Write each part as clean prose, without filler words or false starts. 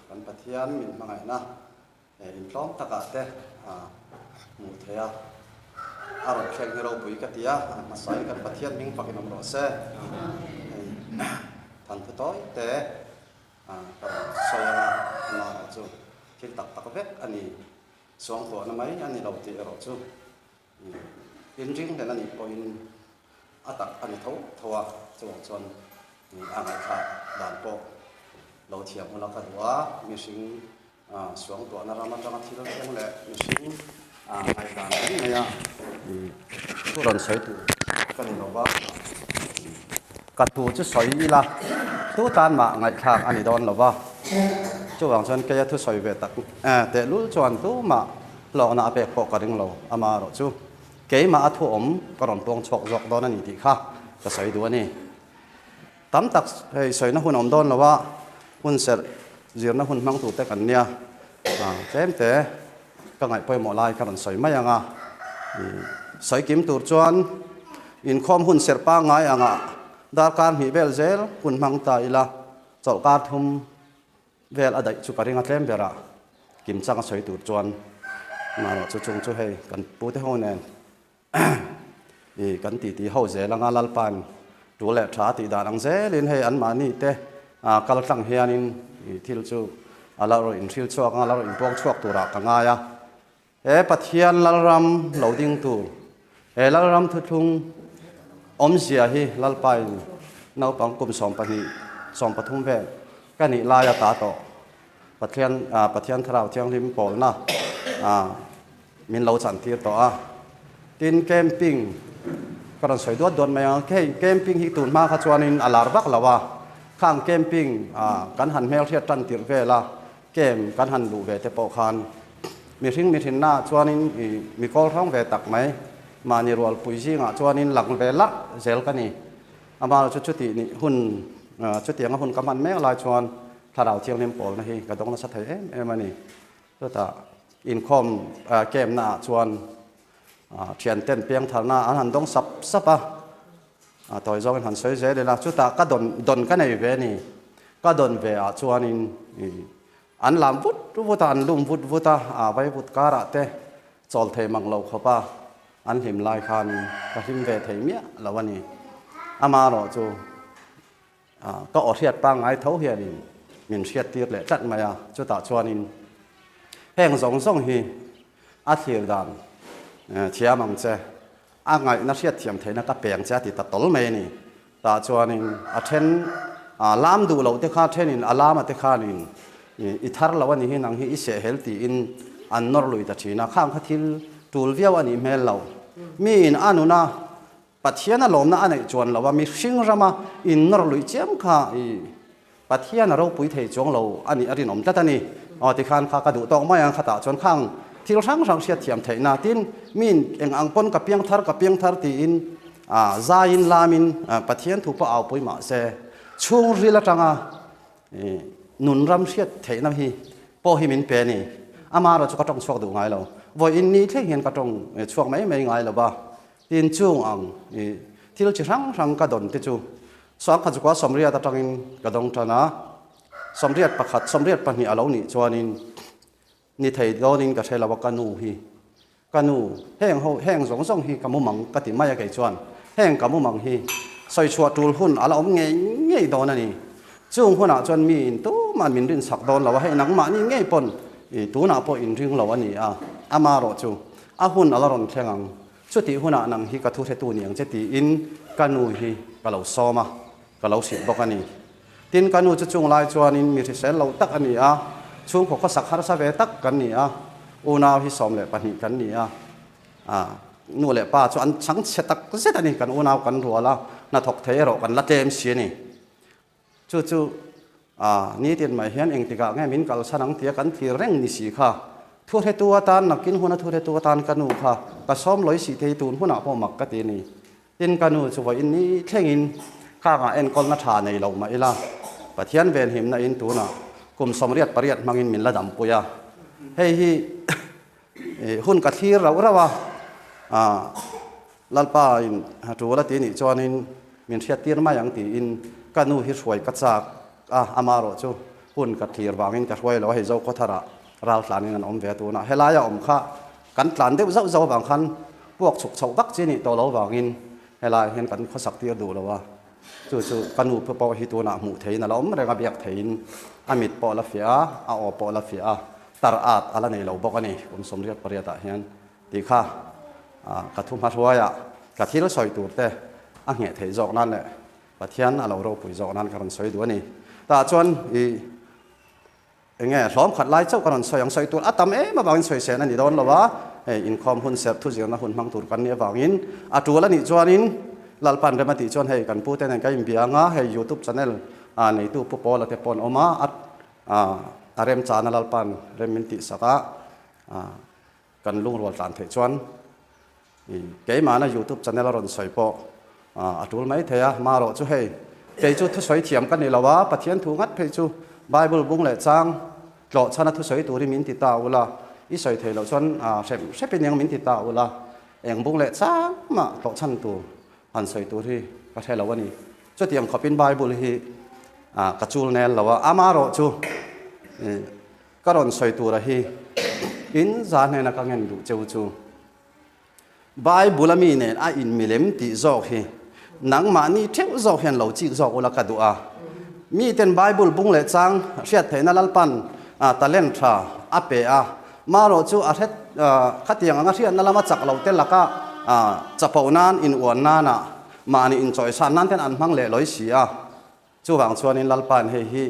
kan Pathian min hmangaihna intlawm takah te hmuh theih a, a rawn thleng hi ropui ka ti a, a hmasain kan Pathian hming fakin awm rawh se. Hei thanthu tawi te ka rawn sawi ang a, amaherawh chu thil tak tak vek a ni, suangtuahna mai a ni lo tih erawh chu Inringhlel a nih pawhin a tak a ni tho tho a, chuvang chuan a ngaihthlak dan pawh lo thiam hula ka duh a, mihring suangtuahna ram atanga thil thleng leh mihring ngaihdan mai mai a thu rawn sawi tur ka ni lo va, ka thu chu sawi ila tu tan mah ngaihthlak a ni dawn lo va, chuvang chuan keia thu sawi ve tak tehlul chuan tumah Hlawkna a pek pawh ka ring lo, ama erawh chu keimah a thu awm ka rawn puang chhuak zawk dawn a ni tih kha ka sawi duh a ni. Tam tak hei sawina hun awm dawn lo a, hun serh zirna hun hmang tute kan nia, tlem te ka ngaih pawimawh lai ka rawn sawi mai ang a, sawi kim tur chuan inkhawm hun serh pangngai angah darkar hnih vel zel hun hmang ta ila chawlhkar thum Vel a daih chu ka ring a tlem ber a, kim chang a sawi tur chuan mahrawh chu chung chu hei kan pute ho nen i kan titi ho zel anga Lalpa'n tul leh tha a tih dan ang zelin hei anmahni te kal tlang hianin i thil chu a lo rawn inhril chhuak anga a lo rawn inpuang chhuak turah ka ngai a. He Pathian Lalram lo ding tur, he Lalram thuthlung awmzia hi Lalpain naupang kum 12, 13 vel ka nih laia ta tawh Pathian Pathian Thlarau Thianghlim pawlna min lo chantir tawh a. Tin, camping ka rawn sawi duat duat mai ang. Hei camping hi tun hma kha chuanin a lar vak lo a, khang camping kan han hmelhriat tan tirh vel a, Camp kan han luh ve te pawh khan mihring mihrinna chuanin i mi kawl hrang ve tak mai, mahni rualpui zingah chuanin lang ve larh zel ka ni. Amah chu chutih nih hun chutianga hun ka hman mek lai chuan Thlarau Thianghlim pawlna hi ka dawng nasa thei em em a ni. Chutah inkhawm camp naah chuan thianten piangtharna an han dawng sap sap a. A tawi zawngin han sawi zel ila, chutah ka dawn dawn ka nei ve a ni. Ka dawn ve ah chuanin an lam vut vut a, an lum vut vut a, a vai vut karah te chawl thei mang lo khawp a, an hlim lai khan ka hlim ve thei miah lo a ni. Amaherawh chu ka aw hriat pangngai tho hianin min hriat tir leh tlat mai a, chutah chuanin heng zawng zawng hi a thlir dan thiam ang che. A ngaihna hriatthiam theihna ka peng che a ti ta tawl mai a ni. Tah chuanin a then lam duh loh te kha thenin a lama te khanin i thar lo a ni hi nang hi i sehhel tiin an nawr lui ta thin a, khang kha thil tul viau a nih hmel lo. Miin a nuna Pathian a lawmna a neih chuan lo a, mihring rama in nawr luih chiam kha i Pathian a ropui thei chuang lo a nih a rinawm tlat a ni. Aw tikhan kha ka duh tawk mai ang khatah chuan khang thil hrang hrang hriatthiam theihna tin miin eng ang pawn ka piang thar ka piang thar tiin zaiin lamin Pathian thu pawh aupui mah se chhungril atanga nun ram hriat theihna hi pawh hi min pe a ni. Amaherawh chu ka tawng chhuak duh ngai lo. Vawiin ni thleng hian ka tawng chhuak mai mai ngai lo va. Tin chung ang thil chi hrang hrang ka dawn te chu Sangkhat chukua 80 atangin ka dawng tan a, 81, 82 a lo nih chuanin ni thei dawnin ka hre lo a, ka nu hi, ka nu, heng ho, heng zawng zawng hi ka mumang ka ti mai a kei chuan heng ka mumang hi sawi chhuah tul hun a la awm ngei ngei dawn a ni. Chung hunah chuan mi in tuman min rinchak dawn lo a, hei nangmahni ngei pawn i tunah pawh in ring lo a ni a, amarawh chu a hun a la rawn thleng ang. Chutih hunah nang hi ka thu hretu ni ang che tiin ka nu hi ka lo sawm a, ka lo hrilh bawk a ni. Tin, ka nu chu chung lai chuanin mi hrisel lo tak a ni a, chhungkaw khawsak harsa ve tak kan ni a, unau hi 12 kan ni a, nu leh pa chu an chhang chhe tak zet a ni, kan unau kan rual a, hnathawk thei erawh kan la tlem si a ni. Chu chu nitin mai hian engtikah nge min kalsan ang tia kan thlir reng ni si kha. Thuhretu atan nakin huna thuhretu atan ka nu kha ka sawm lawi si thei tun hunah pawh mak ka ti a ni. Tin ka nu chu vawiin ni thlengin khangah enkawlna tha nei lo mah ila Pathian venhimna in tunah kum 88 hmangin min la dampui a. Hei hi hun ka thlir rauh rauh a. Lalpa in tul a ti nih chuanin min hriattir mai ang tiin ka nu hi hruai ka chak a, amaherawh chu. Hun ka thlir vangin ka hruai lo a, hei Zokhawtharah ral tlanin an awm ve a tunah helaia awm kha kan tlan deuh zauh zauh avang khan puak chhuk chhoh vak chi nih tawh lo vangin helaiah hian kan khawsak tir duh lo a, chu chu ka nu pawh hi tunah hmuh theihin a la awm reng a, biak theihin a mit pawh a la fiah a, a aw pawh a la fiah a, tar at a la nei lo bawk a ni kum 88 ah hian tih kha ka thu hmahruaiah ka thil sawi tur te a ngheh theih zawk nan leh Pathian a lo ropui zawk nan ka rawn sawi duh a ni. Tah chuan i enge hlawm khat lai chauh ka rawn sawi ang, sawi tur a tam em avangin sawi sen a ni dawn lo a, hei inkhawm hun serh thuzirna hun hmang tur kan nih avangin a tul a nih chuanin Lalpan rem a tih chuan hei kan pute nen ka inbia anga hei youtube channel a neitu Pu Paula te pawh an awm a, a a remchana Lalpan rem min tihsak a, kan lungrual tlan theih chuan Keimahna youtube channel a rawn sawi pawh a tul mai thei a, marawh chu hei kei chu thusawi thiam ka ni lo a, Pathian thu ngat phei chu Bible bung leh chang tlawh chhana thusawi turin min ti ta ula, i sawi thei loh chuan hrep hrepin eng min ti ta ula, eng bung leh chang mah tlawh chhan tur han sawi tur hi ka hre lo a ni. Chutiang khawpin Bible hi ka chul nel lo a, amarawh chu ka rawn sawi tura hi in za hnena ka ngen duh cheu chu. Bible a mi nen a inmilem tih zawk hi nangmahni theuh zawk hian lo chik zawk ula ka duh a. Miten Bible bung leh chang hriat theihna Lalpan talent tha a pe a, marawh chu a hret khatiang anga hriatna lama chak lo te laka chapo nan inuan nana mahni inchawisan nan ten an hmang leh lawi si a. Chuvang chuanin Lalpa'n hei hi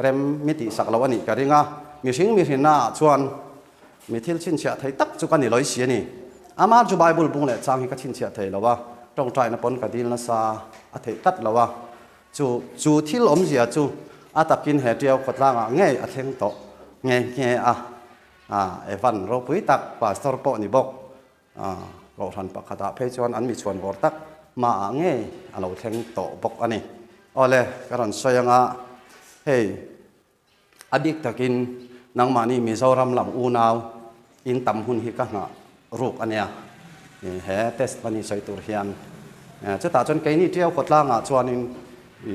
rem mi tihsak lo a nih ka ring a, mihring mihrinnaah chuan mi thil chhinchhiah thei tak chu ka ni lawi si a ni. Amah chu Bible bung leh chang hi ka chhinchhiah thei lo a, tawngtaina pawn ka dil nasa a theih tlat lo a. Chu chu thil awmzia chu a takin he Tiau khawtlangah ngei a thleng tawh nghe nghe a, Evan ropui tak Pastor pawh ni bawk. Kohhran pakhatah phei chuan an mi chhuan vawr tak hmaah ngei a lo thleng tawh bawk a ni. Awle, ka rawn sawi anga hei a bik takin nangmahni Mizoram lam unau in tam hun hi ka nghah ruk a nia he testimony sawi tur hian. Chutah chuan keini Tiau khawtlangah chuanin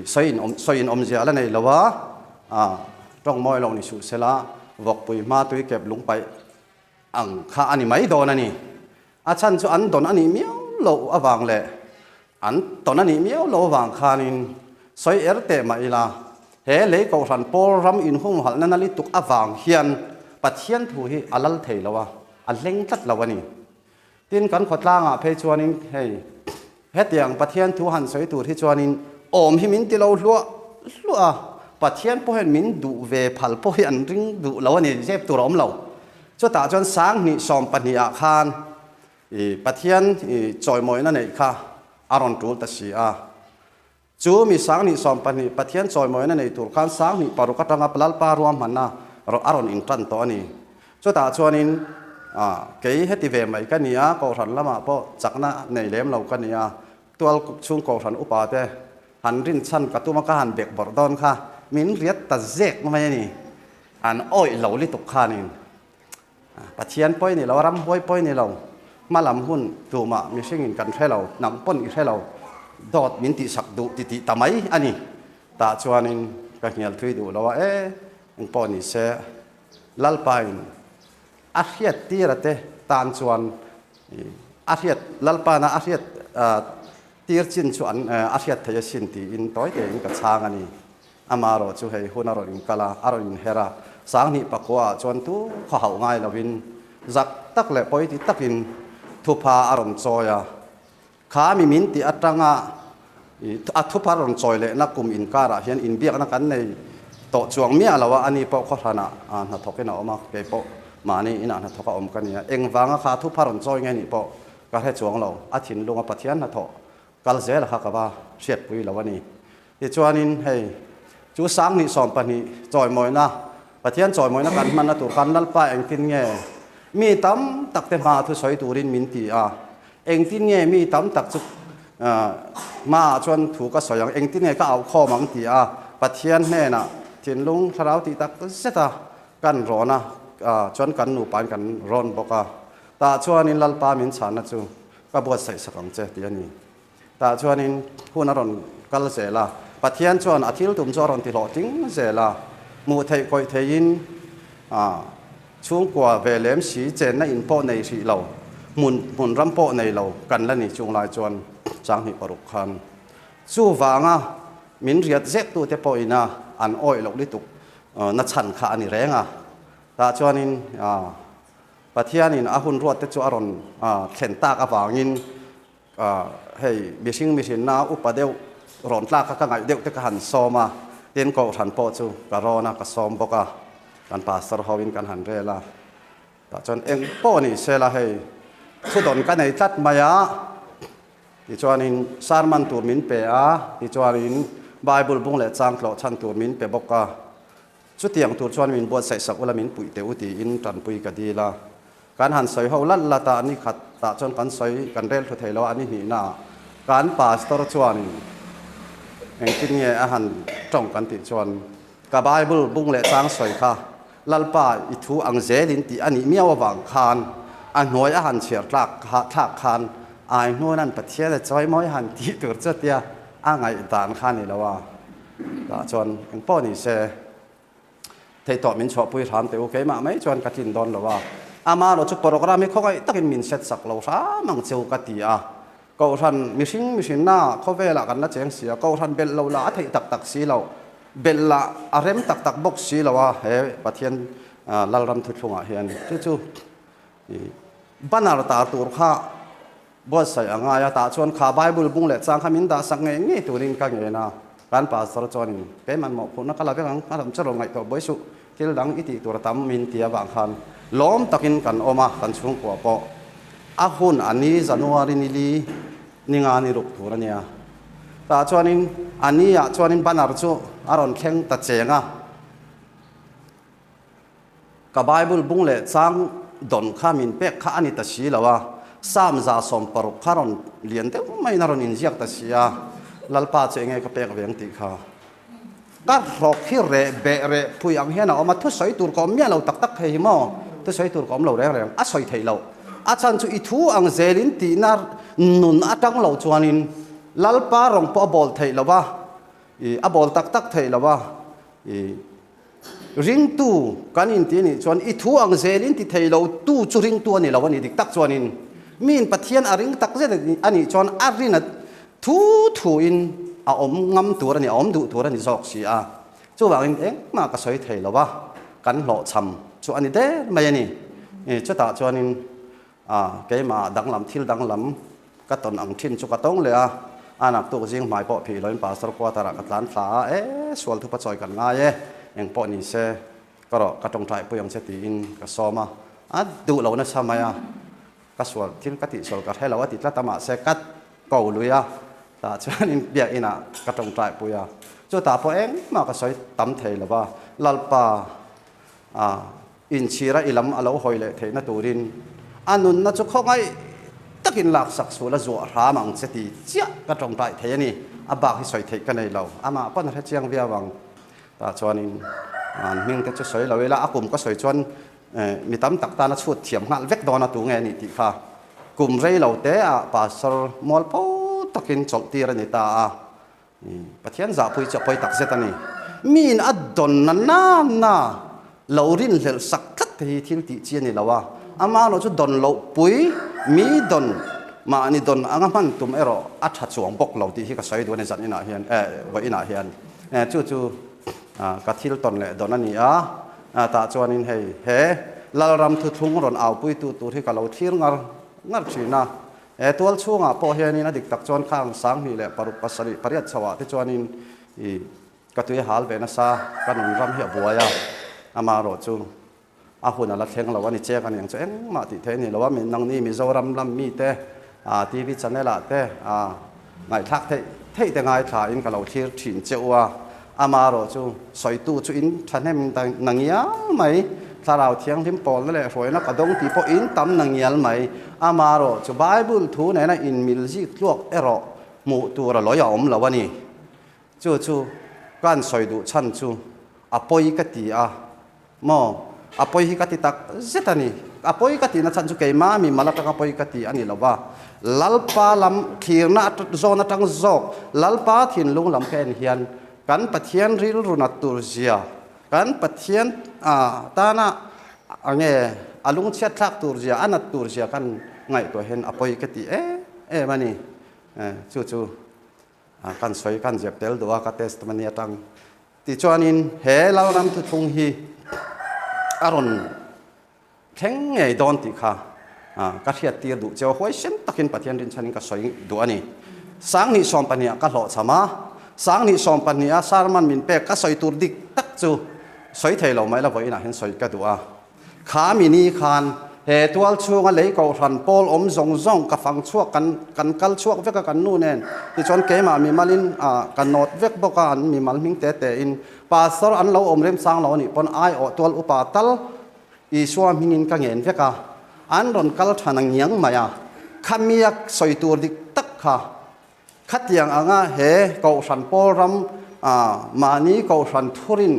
sawi in awm sawi in awmzia a la nei lo a, tawng mawi lo ni suh sela vawkpui hma tui kep lung paih ang kha a ni mai dawn a ni. A chhan chu an dawn a nih miau loh avang leh an tawn a nih miau loh avang khanin sawi er teh mah ila, he lei kohhran pawl ram inhumhalhna na lituk avang hian Pathian thu hi a lal thei lo a, a hleng tlat lo a ni. Tin, kan khawtlangah phei chuanin hei hetiang Pathian thu han sawi tur hi chuanin awm hi min ti lo hluah hluah a, Pathian pawh hian min duh ve phal pawh hi an ring duh lo a ni, zep tur a awm lo. Chutah chuan 20 12 ah khan i Pathian i chawimawina neih kha a rawn tul ta si a. Chu mi 2012 Pathian chawimawina nei tur khan 2006 atanga Lalpa ruahmanna a rawn intan tawh a ni. Chutah chuanin kei heti ve mai ka ni a, Kohhran lamah pawh chakna nei lem lo ka ni a, tual chhung Kohhran upa te han rinchhan ka tum a ka han bek bawrh dawn kha min riat ta zek mai a ni. An awih lo lituk khanin Pathian pawi ni lo, ramhuai pawi ni lo, hmalam hun tumah mihringin kan hre lo, nang pawn i hre lo, dawt min tihsak duh ti tih ta mai a ni. Tah chuanin ka hnial thui duh lo a, e, eng pawh ni se, Lalpain a hriat tira te tan chuan a hriat, Lalpana a hriat tir chin chu an a hriat thei asin tiin tawi tein ka chhang a ni. Amarawh chu hei hun a rawn inkal a, a rawn inher a, 2009 ah chuan tu khaw hauh ngai lovin zak tak leh pawi ti takin thupha a rawn chawi a. Kha mi min tih atanga a thupha rawn chawi lehna kum inkarah hian inbiakna kan nei tawh chuang miah lo a, ani pawh khawhranah hnathawkin a awm a, kei pawh mahni inah hnathawk a awm ka ni a, engvanga kha thupha rawn chawi nge nih pawh ka hre chuang lo, a thinlunga Pathian hnathawh kal zel kha ka va hriatpui lo a ni. Tichuanin hei chu 2012 chawimawina, Pathian chawimawina kan hmanna tur khan Lalpa engtin nge mi tam tak te hmaah thusawi turin min ti a, engtin nge mi tam tak chu hmaah chuan thu ka sawi ang, engtin nge ka auhkhawm ang ti a, Pathian hnenah thinlung thlarau tih tak zeta kan rawn a, chuan kan nupain kan rawn bawk a. Tah chuanin Lalpa min chhanna chu ka buatsaih sak ang che ti a ni. Tah chuanin hun a rawn kal zel a, Pathian chuan a thil tum chu a rawn ti hlawhtling zel a. Hmuh theih kawih theihin chhungkua ve lem si chenna in pawh nei hrih lo, hmun hmun ram pawh nei lo kan la ni chung lai chuan 26 khan chuvanga min riat zek tute pawhina an awih loh lutuk na chhan kha a ni reng a. Tah chuanin Pathianin a hun ruat te chu a rawn thlen tak avangin Hei mihring mihrinna upa deuh rawn tlak kha ka ngaih deuh te ka han sawm a, tin kohhran pawh chu ka rawn a, ka sawm bawk a, kan pastor ho in kan han rel a, tah chuan eng pawh ni se la hei thudawn ka nei tlat mai a, tichuanin sermon tur min pe a, tichuanin Bible bung leh chang tlawh chhan tur min pe bawk a. Chutiang tur chuan min buatsaih sak ula min puih teh u tiin tanpui ka dil a. Kan han sawi ho lat lat a, ni khat tah chuan kan sawi kan rel thu thei lo a, ni hnihna ah kan pastor chuanin engtin nge a han tawng kan tih chuan ka Bible bung leh chang sawi kha Lalpa i thu ang zelin tih a nih miau avang khan a hnuai a han chhiar tlak thlak khan ai hnuanan Pathian a chawi mawi han tih tur chu tia a ngaihdan kha a ni lo a. Tah chuan eng pawh ni se, theihtawh min chhuahpui hram teh u, keimah mai chuan ka tlin dawn lo a. Amaherawh chu program hi khawngaih takin min set sak lo hram ang cheu ka ti a. Kohhran mihring mihrinna khawvelah kan la cheng si a, kohhran belh lo lah a theih tak tak si lo, belh lah a rem tak tak bawk si lo a, he Pathian Lalram thuthlungah hian chu chu banner tar tur kha Buatsaih a ngai a, tah chuan kha Bible bung leh chang kha min dah sak ngei ngei turin ka ngen a. Kan pastor chuanin, Keiman mawhphurhna ka la vek ang, a lam chu rawn ngaihtuah buai suh, thil dang i tih tur a tam min ti avang khan lawm takin kan awm a, kan chhungkua pawh a hun a ni January ni li ni nga ni ruk tur a nia. Tah chuanin a ni ah chuanin banner chu a rawn thleng ta cheng a. Ka Bible bung leh chang dawn kha min pek kha a ni ta si lo a, Psalm 160 kha rawn lian deuh maiin a rawn inziak ta si a, Lalpa chu enge ka pek ve ang tih kha. Ka hrawk hi reh beh reh phui ang hian a awm a, thusawi tur ka awm miah lo tak tak thei hi maw? Thusawi tur ka awm lo reng reng, a sawi theih loh. A chhan chu i thu ang zelin tihna nun atang lo chuanin Lalpa rawng pawh a bawl theih lo a, i a bawl tak tak theih lo a, i Ringtu kan inti anih chuan i thu ang zel in ti thei lo tu chu ringtu a ni lo a ni dik tak chuanin miin Pathian a ring tak zet a nih chuan a rin a thu thu in a awm ngam tur a ni, a awm duh tur a ni zawk si a. Chuvangin engmah ka sawi thei lo a, kan hlawhchham chu a ni der mai a ni. Chutah chuanin A, keimah danglam thil danglam ka tawn ang thin chu ka tawng leh a, a naktuk zing hmai pawh phih loin Pastor quarter ah ka tlan thla a, e, sual thupa chawi kan ngai e, eng pawh ni se ka rawh ka tawngtai pui ang che tiin ka sawm a, a duh lo nasa mai a, ka sual thil ka tih sual ka hre lo a ti tlat a mahse ka ko lui a, tah chuanin biakin ah ka tawngtai pui a, chutah pawh engmah ka sawi tam thei lo va, Lalpa a. Inchhira i lam a lo hawi leh theihna turin a nunna chu khawngaih takin laksak sual a zuah hram ang che ti chiah ka tawngtai thei a ni. A bak hi sawi theih ka nei lo. Amah pawn a hre chiang viau ang. Tah chuanin an hming te chu sawi lo ila, a kum ka sawi chuan mi tam tak tan a chhut thiam nghal vek dawn a tu nge a nih tih kha kum rei lo te ah pastor mualpho takin chawlh tir a ni ta a. Pathian zahpui chu a pawi tak zet a ni. Miin a dawn na na na lo rinhlelh sak tlat te hi thil tih chi a ni lo a, ama erawh chu dawn loh pui mi dawn mahni dawn anga hman tum erawh a tha chuang bawk lo tih hi ka sawi duh a ni zan inah hian eh vawi inah hian eh chu chu ka thil tawn leh dawn a ni a, tah chuanin hei he Lalram thuthlung rawn aupuitu tur hi ka lo thlir ngar ngar thin a. He tual chhungah pawh hianin a dik tak chuan khang 26, 7, 8 chhoah te chuanin i ka tui a hal ve nasa, ka nun ram hi a buai a, amaherawh chu a hun a la thleng lo a ni chek a ni ang chu engmah tih theih a ni lo a, nangni Mizoram lam mite TV channel ah te ngaihthlak theih theih te ngaithla in ka lo thlir thin che u a, Amaherawh chu sawitu chu in thahnem na ngial mai, Thlarau Thianghlim pawlna leh hruaina ka dawng tih pawh in tam na ngial mai. Amaherawh chu Bible thu nena inmil zik tluak erawh hmuh tur a lawi a awm lo a ni. Chu chu kan sawi duh chhan chu a pawi ka ti a maw? A pawi hi ka ti tak zet a ni. A pawi ka tihna chhan chu keimah mi mal atanga pawi ka ti a ni lo va. Lalpa lam thlirna zawn atang zawk Lalpa thinlung lam ka en hian kan Pathian rilru nat tur zia. Kan Pathian tana nge a lungchhiat thlak tur zia, a nat tur zia kan ngaihtuah hian a pawi ka ti em em a ni. Chu chu kan sawi kan zep tel duh a ka testimony atang. Tichuanin he Lalram thuthlung hi a rawn thleng ngei dawn tih kha ka hriat tir duh cheu huaisen takin Pathian rinchhanin ka sawi duh a ni. Sanghnih sawmpahnih ah ka hlawhchham a, sanghnih sawmpahnih a sermon min pek ka sawi tur dik tak chu sawi thei lo mai la vawiinah hian sawi ka duh a. Kha mi ni khan he tual chhunga lei kohhran pawl awm zawng zawng ka fang chhuak kan kan kal chhuak vek a kan nu nen tichuan keimah mimalin ka nawt vek bawk a an mimal hming te te in pastor an lo awm remchang lo a nih pawn aiawh tual upa tal Isua hmingin ka ngen vek a, an rawn kal than a ngiang mai a, khamia sawi tur dik tak kha khatiang anga he Kohhran pawl ram mahni Kohhran thurin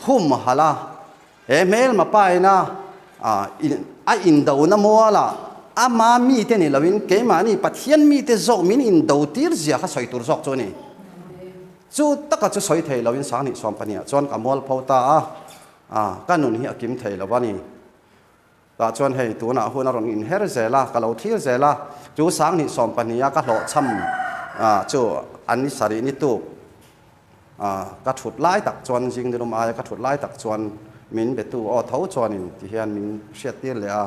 hum halh a, he hmelma paina a indona mualah ama mite ni loin keimahni Pathian mite zawk min indo tir zia kha sawi tur zawk chu a ni. Chu taka chu sawi thei loin Sanghnih 12 ah chuan ka mualpho ta a. A, ka nun hi a kim thei lo a ni. Tah chuan hei tunah hun a rawn inher zel a, ka lo thlir zel a, chu 20 12 a ka hlawhchham chu an ni sarih ni tuk ka thut lai tak chuan zing nilum aia ka thut lai tak chuan min betu aw tho chuanin ti hian min hriattir leh a,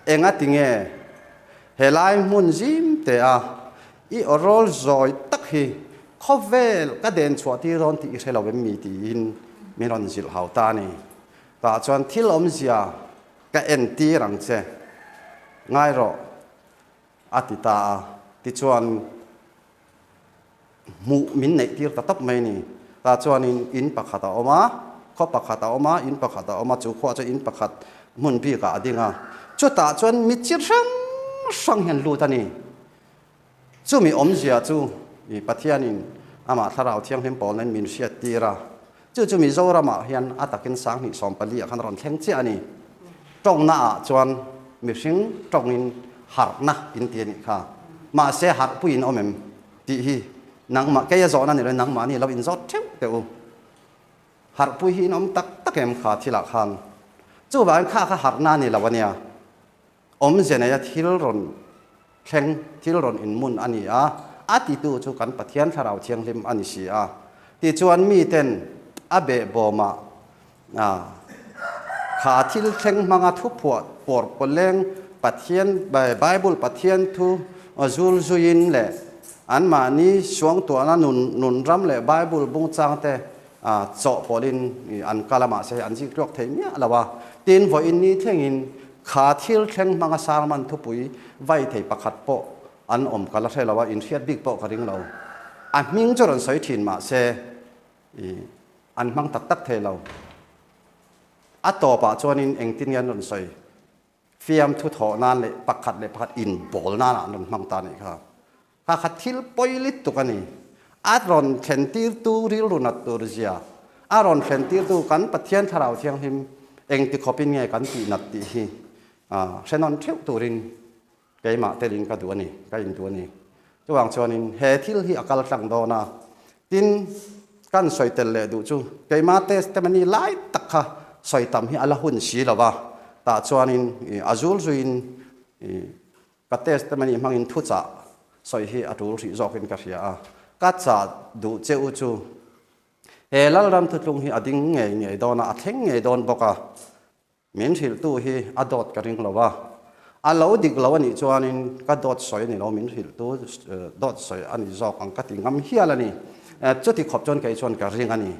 enga tinge helai hmun zim te a i aw rawl zawi tak hi Khawvel ka den chhuah tir dawn tih i hre lo em mi tiin min rawn zilh hau ta a ni. Tah chuan thil awmzia ka en tir ang che, ngai rawh a ti ta a. Tichuan hmuh min neih tir ta tawp mai a ni. Tah chuanin in pakhat a awm a, khaw pakhat a awm a, in pakhat a awm a, chu khuaah chuan in pakhat hmun bikah a ding a. Chutah chuan mi chi hrang hrang hian lut a ni. Chumi awmzia chu i Pathianin amah Thlarau Thianghlim pawlnain min hriattir a, chu chu Mizoramah hian a takin 20 14 ah khan a rawn thleng chiah a ni. Tawngnaah chuan mihring tawngin harhna in ti a nih kha. Mahse harhpuiin awm em tih hi nangmah kei a zawhna ni loin nangmahni lo inzawt theuh teh u. Harhpui hi in awm tak tak em kha thilah khan. Chuvangin kha kha harhna a ni lo a nia. Awmze neia thil rawn thleng, thil rawn inmun a ni a, a titu chu kan Pathian Thlarau Thianghlim a ni si a. Tichuan miten a behbawmah kha thil thleng hmanga thuphuah pawr pawleng Pathian, Bible Pathian thu zul zuiin leh anmahni suangtuahna nun, nunram leh Bible bungchangte chawhpawlhin an kal a, mahse an zik tluak thei miah lo a. Tin, vawiin ni thlengin kha thil thleng hmanga sermon thupui vai thei pakhat pawh an awm ka la hre lo a, inhriat bik pawh ka ring lo. A hming chu rawn sawi thin mahse an hmang tak tak thei lo. A tawpah chuanin engtin nge an rawn sawi? Fiamthu thawh nan leh pakhat leh pakhat inbawl nanah an rawn hmang ta a nih kha. Kha kha thil pawi lutuk a ni. A rawn thlentirtu rilru nat tur zia, a rawn thlentirtu kan Pathian Thlarau Thianghlim engti khawpin nge kan tih nat tih hi hre nawn theuh turin keimah telin ka duh a ni, ka induh a ni. Chuvang chuanin he thil hi a kal tlang dawn a, tin kan sawi tel leh duh chu keimah testimony lai tak kha sawi tam hi a la hun si lo va, tah chuanin a zul zuiin Ka testimony hmangin thuchah sawi hi a tul hrih zawkin ka hria a, ka chah duh che u chu he Lalram thutlung hi a ding ngei ngei dawn a, a thleng ngei dawn bawk a, min hrilhtu hi a dawt ka ring lo a, a lo dik lo a nih chuanin ka dawt sawi a ni lo, min hrilhtu dawt sawi a ni zawk ang ka ti ngam hial a ni. Chuti khawp chuan kei chuan ka ring a ni.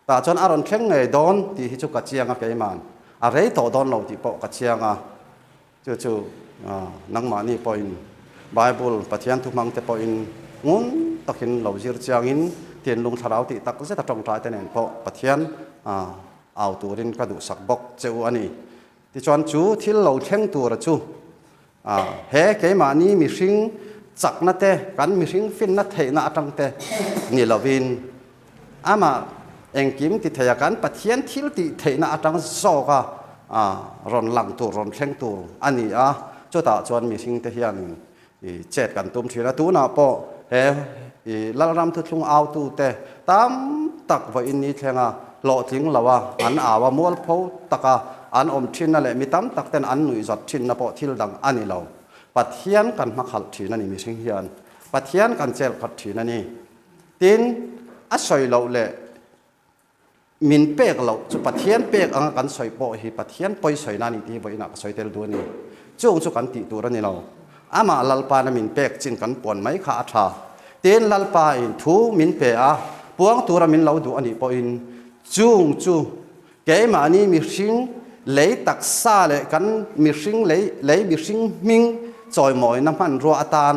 Tah chuan a rawn thleng ngei dawn tih hi chu ka chiang a keiman, a rei tawh dawn lo tih pawh ka chiang a. Chu chu nangmahni pawhin Bible Pathian thu hmangte pawhin ngun takin lo zir chiangin thinlung thlarau tih tak zeta tawngtai te nen pawh Pathian au turin ka duhsak bawk che u a ni. Tichuan chu thil lo thleng tura chu he keimahni mihring chakna te, kan mihring finna theihna atang te ni lovin Amah engkim ti theia kan Pathian thil tih theihna atang zawka rawn lang tur, rawn thleng tur a ni a. Chutah chuan mihringte hianin chet kan tum thin a. Tunah pawh he Lalram thuthlung autute tam tak vawiin ni thlenga hlawhtling lo a, an au a, mualpho taka an awm thinna leh mi tam tak ten an nuihzat thinna pawh thil dang a ni lo. Pathian kan hmakhalh thin a ni mihring hian. Pathian kan chelh khat thin a ni. Tin, a sawi loh leh min pek loh chu Pathian pek anga kan sawi pawh hi Pathian pawi sawina a ni tih hi vawiinah ka sawi tel duh a ni. Chung chu kan tih tur a ni lo. Amah Lalpana min pek chin kan puan mai kha a tha. Tin, Lalpa in thu min pe a, puang tura min lo duh a nih pawhin chung chu keimahni mihring lei taksa leh kan mihring lei lei mihring hming chawimawina hmanrua atan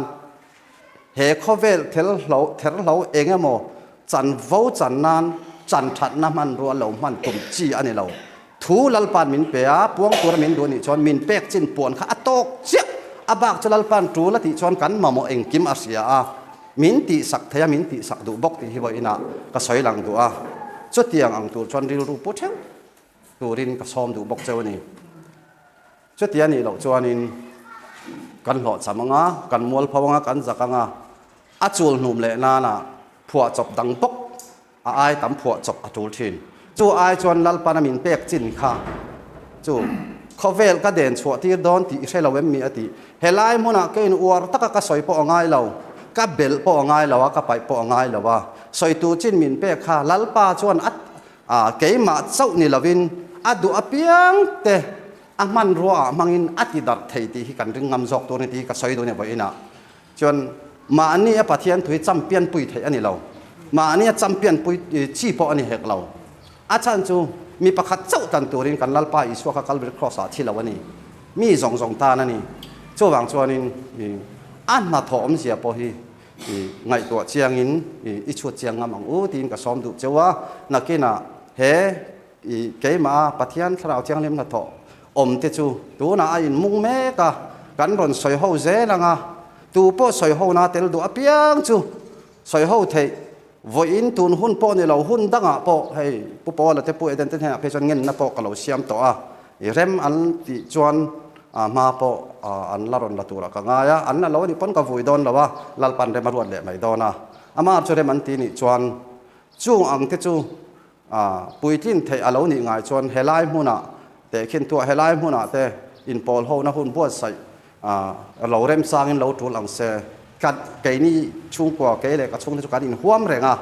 He khawvel thelhlo therhlo eng emaw chanvo chan nan chan thatna hmanrua lo hman tum chi a ni lo. Thu Lalpa'n min pe a, puang tura min duh anih chuan min pek chin puan kha a tawk chiah. A bak chu Lalpa'n tul a tih chuan kan mamawh engkim a hria a, min tihsak thei a, min tihsak duh bawk tih hi vawiinah ka sawi lang duh a. Chutiang ang tur chuan rilru pu theuh turin ka sawm duh bawk cheu a ni. Chuti a nih loh chuanin kan hlawhcham anga, kan mualpho anga, kan zak anga, a chul hnum leh nana phuahchawp dang bawk a ai tam phuahchawp a tul thin. Chu ai chuan Lalpana min pek chin kha chu khawvel ka den chhuah tir dawn tih i hre lo em mi a ti. Helai hmunah kein uar taka ka sawi pawh a ngai lo, ka belh pawh a ngai lo a, ka paih pawh a ngai lo a, sawitu chin min pek kha Lalpa chuan a A, keimah chauh ni lovin a duh apiang te a hmanrua ah hmangin a ti darh thei tih hi kan ring ngam zawk tur a ni tih hi ka sawi duh a ni vawiinah. Chuan mahni a Pathian thu hi champion pui theih a ni lo. Mahni a champion pui chi pawh a ni hek lo. A chhan chu mi pakhat chauh tan turin kan Lalpa Isua kha Calvary Cross ah thi lo a ni. Mi zawng zawng tan a ni. Chuvang chuanin a hnathawh awmzia pawh hi I ngaihtuah chiangin i chhut chiang ngam ang u tiin ka sawm duh cheu a, nakinah he i keimah a Pathian Thlarau Thianghlim hnathawh awm te chu tunah a inmung mek a, kan rawn sawi ho zel ang a, tu pawh sawi ho na tel duh apiang chu sawi ho theih vawiin tun hun pawh ni lo hun dangah pawh hei Pu Paula te Pu Eden te hnenah phei chuan ngenna pawh ka lo siam tawh a, I rem an tih chuan hma pawh an la rawn la turah ka ngai a, an la lo anih pawn ka vui dawn lo a, Lalpan rem a ruat leh mai dawn a. Amah chu rem an ti nih chuan chung ang te chu puitlin theih a lo nih ngai chuan helai hmunah tehkhin thuah helai hmunah te inpawl hona hun buatsaih lo remchangin lo tul ang se. Kan keini chhungkua kei leh ka chhungte chu kan inhuam reng a.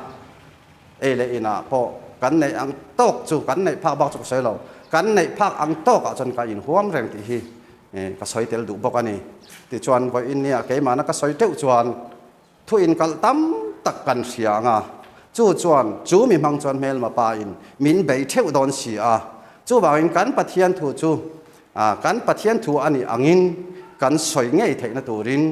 Ei leh inah pawh kan neih ang tawk chu kan neih phak bak chu ka sawi lo, kan neih phak ang tawkah chuan ka inhuam reng tih hi ka sawi tel duh bawk a ni. Tichuan vawiin nia keimahna ka sawi teuh chuan thu inkalh tam tak kan hria ang a, chu chuan chu mi hmang chuan hmelma pa in min bei theuh dawn si a, chuvangin kan Pathian thu chu kan Pathian thu a nih angin kan sawi ngei theihna turin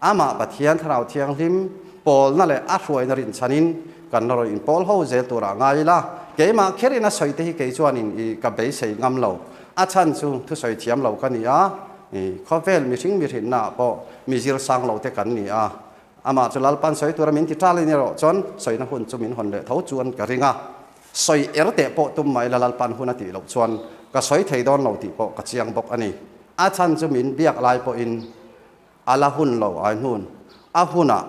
Amah Pathian Thlarau Thianghlim pawlna leh a hruaina rinchhanin kan la rawn inpawl ho zel turah ngai ila, keimah kherin a sawi te hi kei chuanin i ka beisei ngam lo. A chhan chu thusawi thiam lo ka ni a, i khawvel mihring mihrinna ah pawh mi zir sang lo te kan ni a, amah chu Lalpan sawi tura min ti tal in erawh chuan sawina hun chu min hawn leh tho chuan ka ring a, sawi er teh pawh tum mai la Lalpan hun a tih loh chuan ka sawi thei dawn lo tih pawh ka chiang bawk a ni. A chhan chu min biak lai pawhin A la hun lo ai hnun a hunah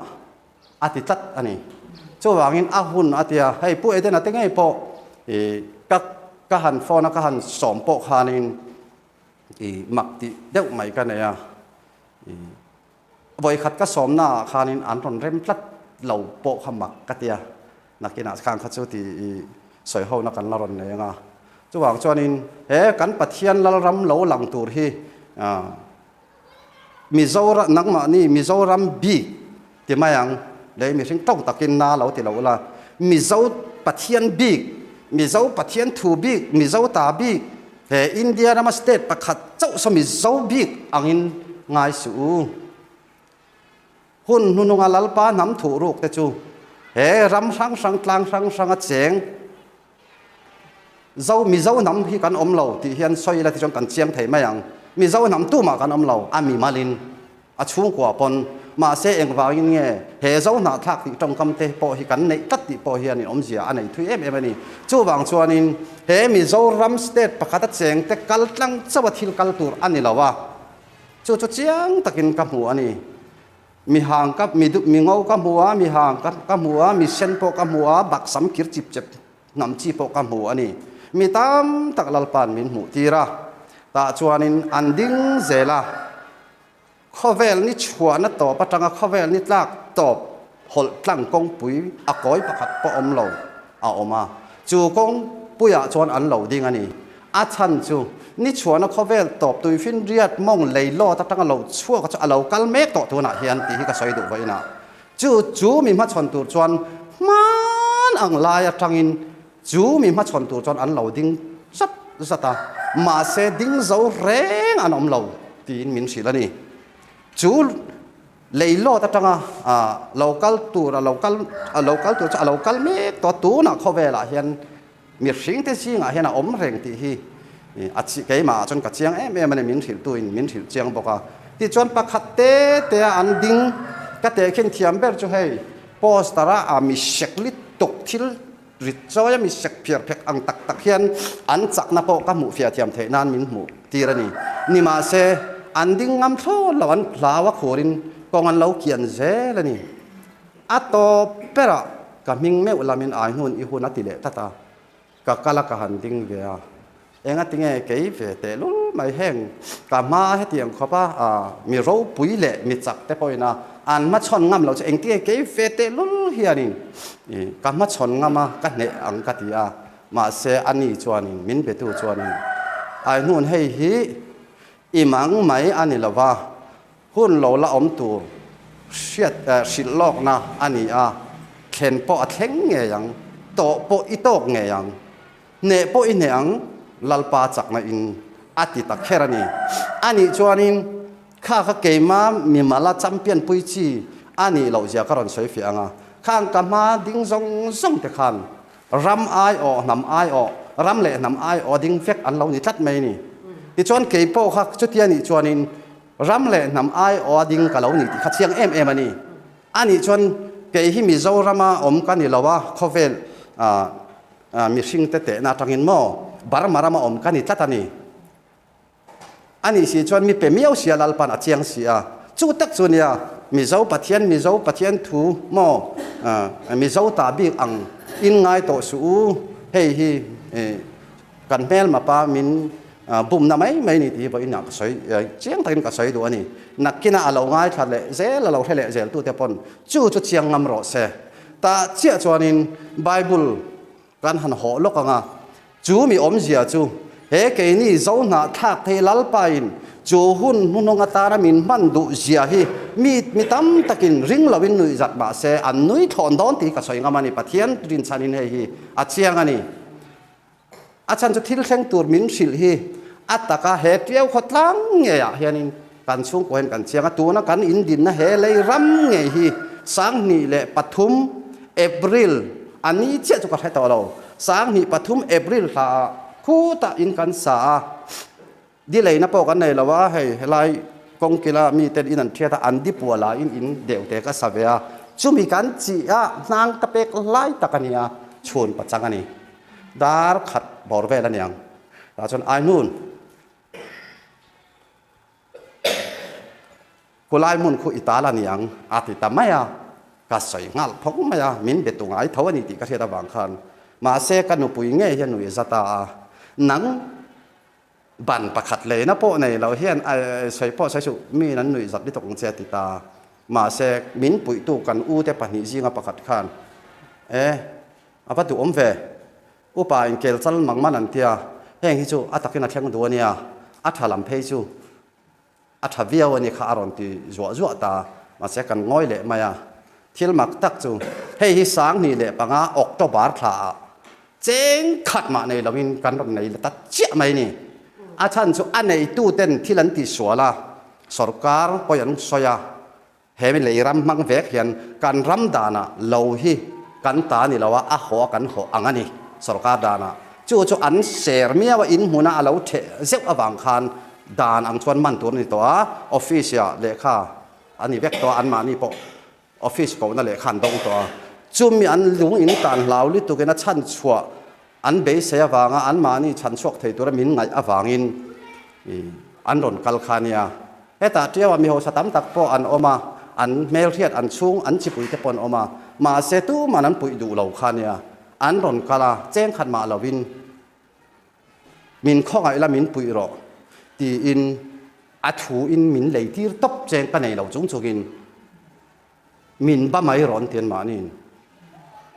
a ti tlat a ni. Chuvangin a hun a tia, hei Pu Edena te ngei pawh i ka ka han phone a ka han sawm pawh khanin i mak tih deuh mai ka nei a, i vawikhat ka sawmnaah khanin an rawn rem tlat lo pawh kha mak ka tia, nakinah khan kha chu ti i sawi hona kan la rawn nei ang a. Chuvang chuanin he kan Pathian Lalram lo lang tur hi Mizoram, nangmahni Mizoram bik ti mai ang, lei mihring tawk takin na lo ti lo ula, Mizo Pathian bik, Mizo Pathian thu bik, Mizo ta bik, he India rama state pakhat chauh saw Mizo bik angin ngai suh u. Hun hnununga Lalpa hnam thuh ruk te chu he ram hrang hrang tlang hrang hranga cheng, Zo, Mizo hnam hi kan awm lo tih hian sawi ila tichuan kan chiang thei mai ang. Mizo hnam tumah kan awm lo, a mimalin, a chhungkua pawn. Mahse engvangin nge he Zo hnahthlak tih tawngkam te pawh hi kan neih tlat tih pawh hian in awmzia a nei thui em em a ni. Chuvang chuanin he Mizoram state pakhata chengte kal tlang chauha thil kal tur a ni lo a, chu chu chiang takin ka hmu a ni. Mi hang ka, mi, mi ngo ka hmu a, mi hang ka, ka hmu a, mi sen pawh ka hmu a, baksam kir chip chep. hnam chi pawh ka hmu a ni. Mi tam tak Lalpa'n min hmuh tir a, tah chuanin an ding zel a. Khawvel ni chhuahna tawp atanga khawvel ni tlak tawp hawlh tlang kawngpui a kawi pakhat pawh awm lo a awm a, chu kawngpuiah chuan an lo ding a ni. A chhan chu ni chhuahna khawvel tawp tuifinriat mawng lei lawt atanga lo chhuak chu a lo kal mek tawh tunah hian tih hi ka sawi duh vawiin a. Chu chu mi hmachhawn tur chuan hman ang lai atangin chu mi hmachhawn tur chuan an lo ding zat zat a, mahse ding zo reng an awm lo tiin min hrilh a ni. Chu lei lawt atanga lo kal tur a lo kal a lo kal tur chu a lo kal mek tawh a, tunah khawvelah hian mihring te zingah hian a awm reng tih hi a keimah ah chuan ka chiang em em a ni, min hrilh tu in min hrilh chiang bawk a. Tichuan pakhat te te a an ding ka tehkhin thiam ber chu hei poster a a mi sek lutuk thil rit chawi a mi sek phiar phek ang tak tak hian an chakna pawh ka hmuh fiah thiam theih nan min hmuh tir a ni. Nimahse an ding ngam thlawt lo an hlau a khurin kawng an lo kian zel a ni. A tawp berah ka hming meuh lamin ai hnun i hun a ti leh tlat a, ka kal a ka han ding ve a, enga tinge kei ve teh lul mai heng ka hma hetiang khawp a mi ropui leh mi chak te pawhin a an hmachhawn ngam lo chu engtinge kei ve teh lul hianin ka hmachhawn ngam a ka hneh ang ka ti a, mahse ani chuanin min betu chuanin ai hnun hei hi i mang mai a ni lova Hun lo la awm tur hriat hrilh lawkna a ni a, thlen pawh a thleng ngei ang, tawh pawh i tawk ngei ang, hneh pawh i hneh ang, Lalpa chakna in a ti ta kher a ni. A nih chuanin kha kha keima mimala champion pui chi a nih loh zia ka rawn sawi fiah ang a, khang ka hma ding zawng zawng te khan Ram aiawh, hnam aiawh, ram leh hnam aiawh ding vek an lo ni tlat mai a ni. Tichuan kei pawh kha chutia nih chuanin ram leh hnam aiawh a ding ka lo ni tih kha chiang em em a ni. A nih chuan kei hi Mizorama awm ka ni lo a, khawvel mihring te tehna atangin maw Burma rama awm ka ni tlat a ni. A nih si chuan mi pe miau sia Lalpan a chiang si a, chu tak chu nia Mizo Pathian Mizo Pathian thu maw Mizo ta bik ang in ngai tawh suh u, hei hi kan hmelma pa min bumna mai mai ni tih hi vawiin ah ka sawi chiang takin ka sawi duh a ni. Nakinah a lo ngaithla leh zel a lo hre leh zel tute pawn chu chu chiang ngam rawh se. Tah chiah chuanin Bible Kan han hawh lawk ang a, chu mi awmzia chu he keini zo hnahthlak thei Lalpain chu hun hnuhnawng atana min hman duh zia hi mi mi tam takin ring loin nuih zat mah se an nui thlawn dawn tih ka sawi ngam a ni. Pathian rinchhanin hei hi a chiang a ni. A chhan chu thil thleng tur min hrilh hi a taka he tiau khawtlang ngeiah hianin kan chhungkua hian kan chiang a, tuna kan indinna he lei ram ngei hi 2003 April a ni chiah chu ka hre tawh lo, 2003 April hla ah khutah in kan sa a, di leina pawh kan nei lo a, hei helai kawngkila miten in an thiat a, an di pual ah in in deuh te ka sa ve a, chumi kan chih a hnang ka pek lai tak a nia, chhun pachang a ni, dar khat bawr vel a niang, tah chuan ai hnun. Khulai hmun khu i tal a ni ang a ti ta mai a, ka sawi nghal phawk mai a, min be tu ngai tho a ni tih ka hriat avang khan mahse ka nupui ngei hian nui za ta a, nang ban pakhat leina pawh nei lo hian sawi pawh sawi suh, miin an nuih zat lutuk ang che a ti ta, mahse min puihtu kan u te pahnih zinga pakhat khan e a va duhawm ve. Upa in kel chal mang man an tia, heng hi chu a takin a thleng duh a nia, a tha lam phei chu a tha viau a ni kha a rawn ti zuah zuah ta, mahse kan ngawi leh mai a. Thil mak tak chu hei hi 2005 October thla ah cheng khat mah nei loin kan rawn nei ta chiah mai ni. A chhan chu a neitu ten thil an ti sual a, sorkar pawi an sawi a, He mi lei ram hmang vek hian kan ram danah lo hi kan ta ni lo a, a haw a kan haw ang a ni sorkar danah. Chu chu an ser miau a, in hmuna a lo theh zeuh avang khan dan ang chuan man tur a ni tawh a, office ah lehkha a ni vek tawh a, anmahni pawh office kohna lehkha an dawng tawh a. Chumi an lung in tan hlau lutukin a chhan chhuah an beisei avanga anmahni chhan chhuak thei tura min ngaih avangin an rawn kal kha a nia. Hetah tiauah mi hausa tam tak pawh an awm a, an hmelhriat an chhung an chipui te pawh an awm a, mahse tuman an puih duh lo kha a nia. An rawn kal a, cheng khat mah lovin min khawngaih la min puih rawh tiin a thu in min lei tir tawp cheng ka nei lo chung chungin min ba mai rawh an ti an mahniin.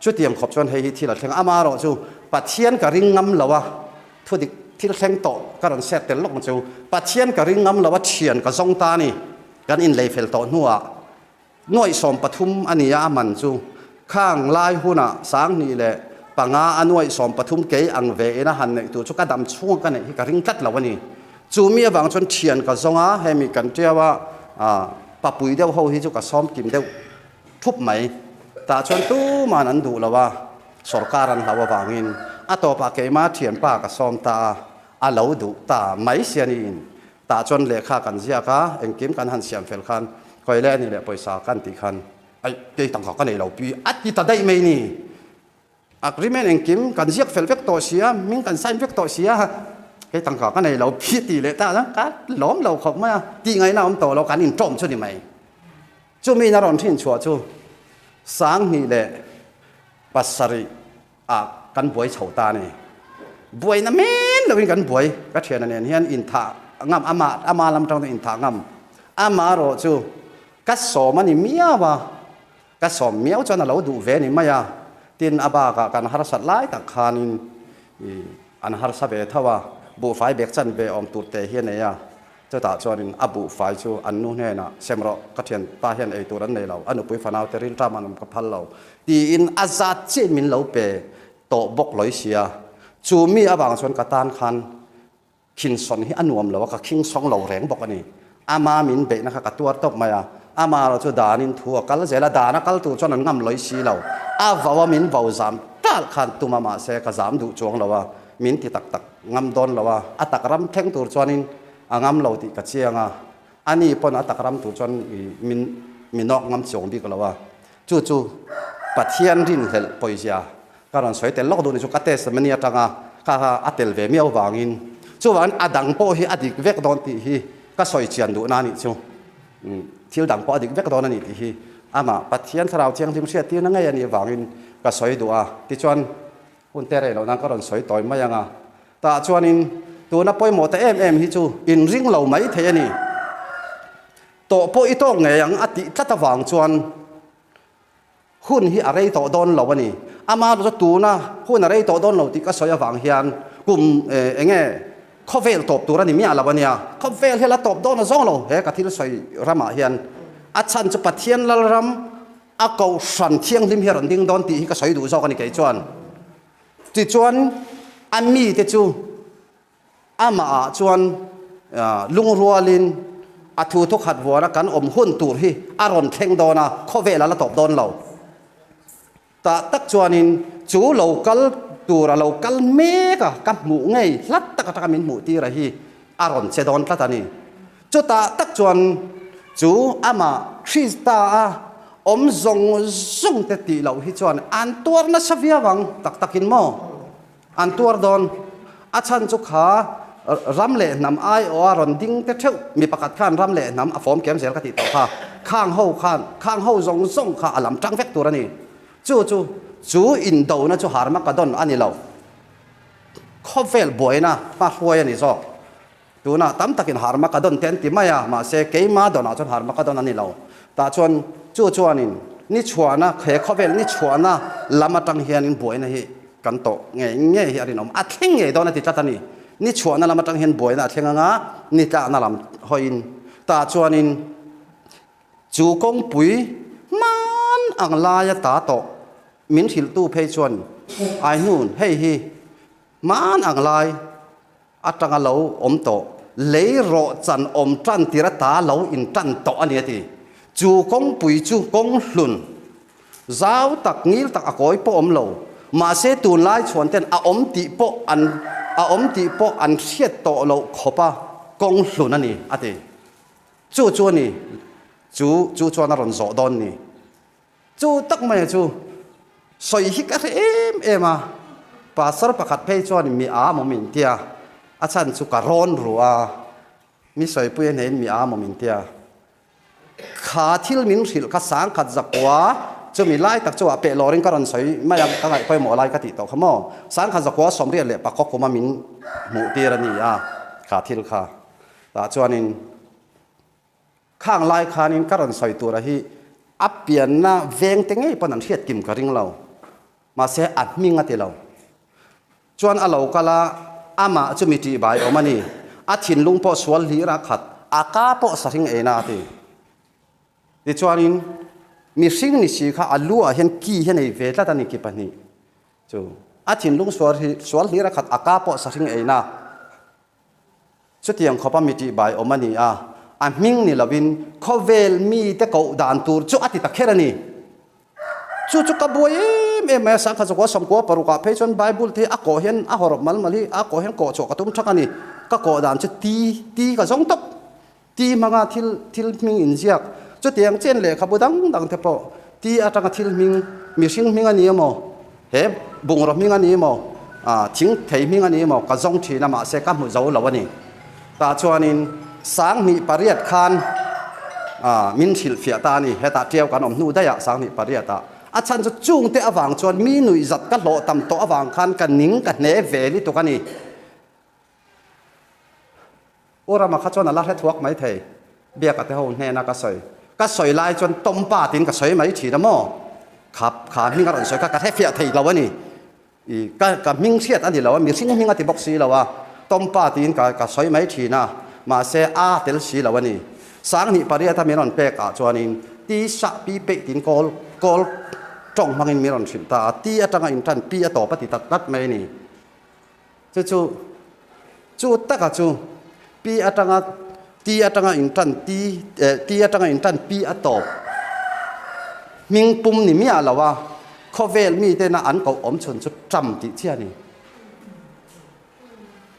Chutiang khawp chuan hei hi thil a thleng a, amaherawh chu Pathian ka ring ngam lo a, thu dik thil thleng tawh ka rawn set tel lawk ang chu, Pathian ka ring ngam lo a thian ka zawng ta a ni, kan inlei fel tawh hnuah Nuaih 13 a ni a, a man chu khang lai hunah 2005 a nuaih 13 kei ang ve ina han neih tur chu ka dam chhunga ka neih hi ka ring tlat lo a ni. Chu mi avang chuan thian ka zawng a, hemi kan tiau a, papui deuh ho hi chu ka sawm kim deuh thup mai. Tah chuan tuman an duh lo a, sorkar an hlau avangin a tawpah keima thianpa ka sawm ta a, a lo duh ta mai sia niin. Tah chuan lehkha kan ziak a, engkim kan han siam fel khan khawi le a ni leh pawisa kan tih khan aih kei tangka ka nei lo pi a ti ta daih mai ni. Agreement engkim kan ziak fel vek tawh sia, hming kan sign vek tawh sia, kei tangka ka nei lo pi a ti leh ta a, ka lawm lo khawp mai a, tih ngaihna a awm tawh lo, kan intawm chu ni mai. Chumi in a rawn hrin chhuah chu 2007 ah kan buai chho ta a ni. Buaina men loin kan buai, ka thiana nen hian inthah ngam, ama ama lam atang chuan inthah ngam. Amaherawh chu ka sawm a ni miau a, ka sawm miau chuan a lo duh ve a ni mai a, tin a bakah kan harsat lai tak khanin ih an harsa ve tho a, buhfai bek chan ve awm tur te hi a nei a, Chutah chuanin a buhfai chu an nu hnenah, Sem rawh, ka thianpa hian ei tur an nei lo, a nupui fanaute rilṭam an awm ka phal lo, tiin a zat chiahin min lo pe tawh bawk lawi sia. Chu mi avang chuan ka tan khan khinsawn hi a nuam lo a, ka khingsawng lo reng bawk a ni. Ama min beihna kha ka tuar tawp mai a, ama erawh chu danin thu a kal zel a, dan a kal tur chuan an ngam lawi si lo. A vau a min vau zam talh khan tum a, mahse ka zam duh chuang lo a, min ti tak tak. Ngam dawn lo a, a tak ram thleng tur chuanin a ngam lo tih ka chiang a, ani pawn a tak ram tur chuan min mi nawk ngam chuang bik lo a, chu chu Pathian rinhlelh pawizia ka rawn sawi tel lawk duh ni chu ka testimony atanga kha kha a tel ve miau vangin chuvangin a dang pawh hi a dik vek dawn tih hi ka sawi chian duhna a nih chu thil dang pawh a dik vek dawn a nih tih hi amah Pathian thlarau thianghlim hriattirna ngei a nih vangin ka sawi duh a, tichuan Hun te rei loh nan ka rawn sawi tawi mai ang a, tah chuanin tuna pawimawh ta em em hi chu inring lo mai thei a ni. Tawh pawh i tawk ngei ang a tih tlat avang chuan hun hi a rei tawh dawn lo a ni. Ama chu tuna hun a rei tawh dawn lo tih ka sawi avang hian kum eng nge khawvel tawp tur a ni miah lo a nia. Khawvel hi a la tawp dawn a zawng lo he ka thil sawi ramah hian. A chhan chu Pathian Lalram A kohhran thianghlim hi a rawn ding dawn tih hi ka sawi duh zawk a ni kei chuan. Tichuan a mite chu amahah chuan lungrualin a thu thawkhat vuana kan awm hun tur hi a rawn thleng dawn a, khawvel a la tawp dawn lo. Tah tak chuanin chu lo kal tur a lo kal mek a, ka hmuh ngei hlat tak atanga min hmuh tir a hi a rawn che dawn tlat a ni. Chutah tak chuan chu amah Krista a awm zawng zawng te tih loh hi chuan an tuar nasa viau ang, tak takin maw? An tuar dawn. A chhan chu kha ram leh hnam aiawha rawn ding te theuh mi pakhat khan ram leh hnam a fawm kem zel ka tih tawh kha, khang ho khan, khang ho zawng zawng kha a lam tang vek tur a ni. Chu chu, chu indona chu Harmagedon a ni lo. Khawvel buaina hmahruai a ni zawk. Tunah tam takin Harmakadon te an ti mai a, mahse keima dawnah chuan Harmakadon a ni lo. Tah chuan chu chuanin ni chhuahna, he khawvel ni chhuahna lam atang hianin buaina hi kan tawh ngei ngei hi a rinawm. A thleng ngei dawn a ti tlat a ni. Ni chhuahna lam atang hian buaina a thleng anga ni tlakna lam hawiin. Tah chuanin chu kawngpui hman ang laia ta tawh min hrilhtu phei chuan Aihnun hei hi hman ang lai, Atanga lo awm tawh, lei rawh chan awm tan tir ata lo in tan tawh a ni a ti. Chu kawngpui chu kawng hlun, zau tak, ngil tak a kawi pawh awm lo. Mahse tunlai chhuan ten a awm tih pawh an a awm tih pawh an hriat tawh loh khawp a kawng hlun a ni a ti. Chu chu a ni, chu chu chuan a rawn zawh dawn ni. Chu tak mai chu sawi hi ka hre em em a, pastor pakhat phei chuan mi a maw min tia, a chhan chu ka rawn ru a, mi sawipui a hneiin mi a maw min tia. Kha thil min hrilh kha 1970. Chumi lai tak chu ah peh lawrin ka rawn sawi mai a, ka ngaih pawimawh lai ka tih tawh kha maw. 1984 kuma min hmuh tir a ni a, kha thil kha. Tah chuanin khang lai khanin ka rawn sawi tura hi a pianna veng te ngei pawn an hriat kim ka ring lo. Mahse a hming a ti lo. Chuan a lo kal a, amah chu mi tihbai awm a ni. A thinlung pawh sual hlir a khat, a ka pawh sahring eina a ti. Tichuanin mihring ni si kha a lu ah hian ki hi a nei ve tlat a ni ki pahnih chu. A thinlung sual hi sual hlir a khat, a ka pawh sahring eina. Chutiang khawpa mi tihbai awm a ni a, a hming ni lovin khawvel mite koh dan tur chu a ti ta kher a ni. Chu chu ka buai em em mai a, 1996 ah phei chuan Bible te hi a kawh hian a hawrawp mal mal hi a kawh hian kawh chhuah ka tum thak a ni. Ka kawh dan chu ti ti ka zawng tawp. Ti hmanga thil thil hming inziak chutiang chen lehkhabu dang dang te pawh ti atanga thil hming mihring hming a ni emaw he bungraw hming a ni emaw ah thing thei hming a ni emaw ka zawng thin a mahse ka hmu zo lo a ni. Tah chuanin 28 khan ah min hrilhfiah ta a ni hetah tiau kan awm hnu daih ah 28 ah a chhan chu chungte avang chuan mi nuihzat ka hlawh tam tawh avang khan ka ning ka hne ve lutuk a ni. U Rama kha chuan a la hre thuak mai thei, Biaka te ho hnena ka sawi. Ka sawi lai chuan tawmpa tiin ka sawi mai thin a maw? Kha kha hming a rawn sawi kha ka hre fiah thei lo a ni. I ka ka hming hriat a ni lo a, mihring hming a ti bawk si lo a, tawmpa tiin ka ka sawi mai thin a, mahse a tel si lo a ni. 28 a min rawn pek ah chuanin ti sah pi peih tiin kawl kawl tawng hmangin min rawn hrilh ta a, ti atanga intan pi a tawp a ti tak tlat mai a ni. Chu chu chu taka chu pi atanga ti atanga intan ti eh ti atanga intan pi a tawp hming pum ni miah lo a, khawvel mitena an koh awm chhun chu Trump tih chiah a ni.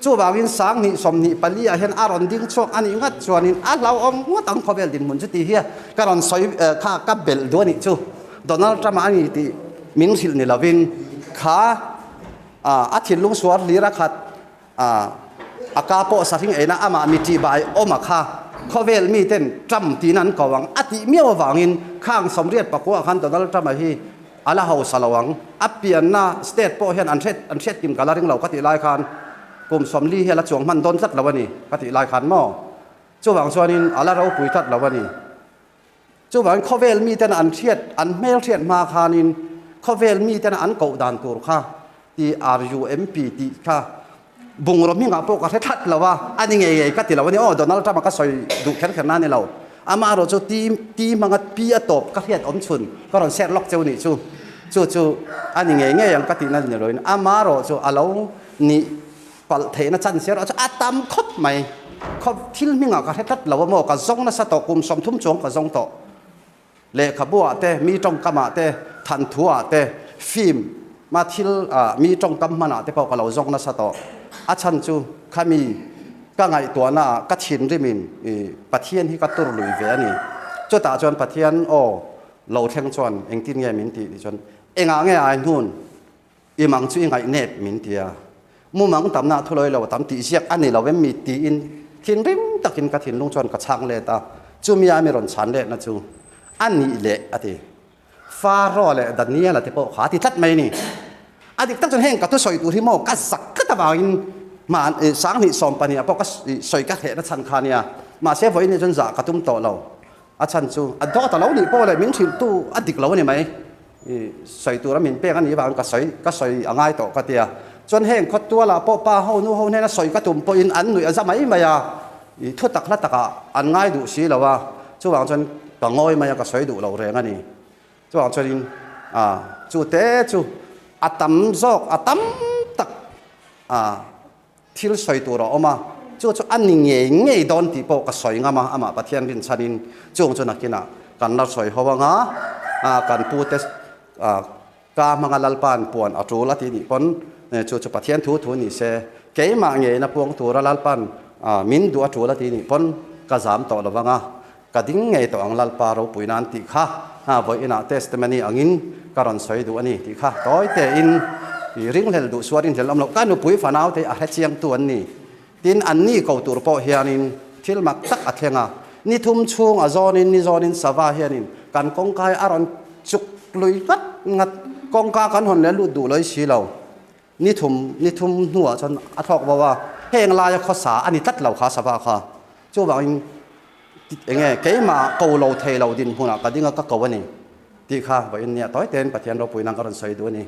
Chuvangin 2024 ah hian a rawn ding chhuak a nih ngat chuanin a hlauhawm ngawt ang khawvel dinhmun chu tih hi ka rawn sawi eh kha ka belh duh a nih chu. Donald Trump a ni tih min hrilh ni lovin kha A thinlung suar hlir a khat a, a ka pawh sahring eina amah mi ṭihbai awm a kha. Khawvel miten Trump tiin an ko ang a tih miau avangin khang 84 ah khan Donald Trump-a hi a la hausa lo ang. A pianna state pawh hian an hriat an hriat kim ka la ring lo ka tih lai khan kum 40 hi a la chuang hman dawn tlat lo a ni ka tih lai khan maw? Chuvang chuanin a la ropui tlat lo a ni. Chuvangin khawvel miten an hriat, an hmel hriat hma khanin khawvel miten an koh dan tur kha TRUMP tih kha bungraw hmingah pawh ka hre thlat lo a, a ni ngei ngei ka ti lo a ni. Aw Donald Trump-a ka sawi duh kher kher na a ni lo. Amaherawh chu T T hmanga P a tawp ka hriat awm chhun ka rawn share lawk cheu nih chu. Chu chu a ni ngei ngei ang ka tihna ni loin amaherawh chu a lo nih Palh theihna chance erawh chu a tam khawp mai. Khaw thil hmingah ka hre tlat lo a maw, ka zawng nasa tawh, kum 30 chuang ka zawng tawh. Lehkhabuah te, mi tawngkamah te, thanthuah te, film ma thil ah mi tawngkam hmanah te pawh ka lo zawng nasa tawh. A chhan chu khami ka ngaihtuahna ah ka thinrimin i Pathian hi ka tur lui ve a ni. Chutah chuan Pathian aw lo thleng chuan engtin nge min tih tih chuan engah nge ai hnun I mang chu i ngaih nep min ti a, mumang tamna thu lawi lo tam tih ziak a ni lo em mi tiin thinrim takin ka thinlung chuan ka chhang let a, chumi a mi rawn chhan letna chu a nih leh a ti. Faro leh Daniela te pawh kha a ti tlat mai a ni. A dik tak chuan heng ka thusawi tur hi maw ka zak tlat avangin hman 2020 ah pawh ka sawi ka hrehna chhan kha a nia, mahse vawiin hi chuan zah ka tum tawh lo. A chhan chu a dawt a lo nih pawh leh min hrilhtu a dik lo a ni mai. I sawi tura min pek a nih vang ka sawi ka sawi a ngai tawh ka tia. Chuan heng khawtualah pawh pa ho nu ho hnena sawi ka tum pawhin an nuih a za mai mai a, i thu tak hla takah an ngai duh si lo a, chuvang chuan ka ngawi mai a ka sawi duh lo reng a ni. Chuvang chuanin a chu te chu a tam zawk a tam tak a Thil sawi tur a awm a, chu chu a ni ngei ngei dawn tih pawh ka sawi ngam a, amah Pathian rinchhanin chung chu nakinah kan la sawi ho anga, kan pute ka hmanga Lalpa'n puan a tul a tih nih pawn chu chu Pathian thu thu ni se, keimah ngeina puang tura Lalpa'n min duh a tul a tih nih pawn ka zam tawh lo vang a, ka ding ngei tawh ang Lalpa ropui nan tih kha vawiinah testimony angin ka rawn sawi duh a ni tih kha tawi tein i ringhlel duh sual ringhlel awm loh ka nupui fanau te a hre chiangtu an ni. Tin, an ni ko tur pawh hianin thil mak tak a thleng a, ni thum chhung a zawnin ni zawnin sava hianin kan kawngkai a rawn chuk. lui ngat ngat. Kawngka kan hawn leh lut duh lawih si lo. Ni thum ni thum hnuah chuan a thlawk bo a, heng laia khawsa a ni tlat lo kha sava kha. Chuvangin eng nge keimah ko lo thei lo dinhmunah ka ding a ka ko a ni tih kha vawiin nia tawi tein Pathian ropui nan ka rawn sawi duh a ni.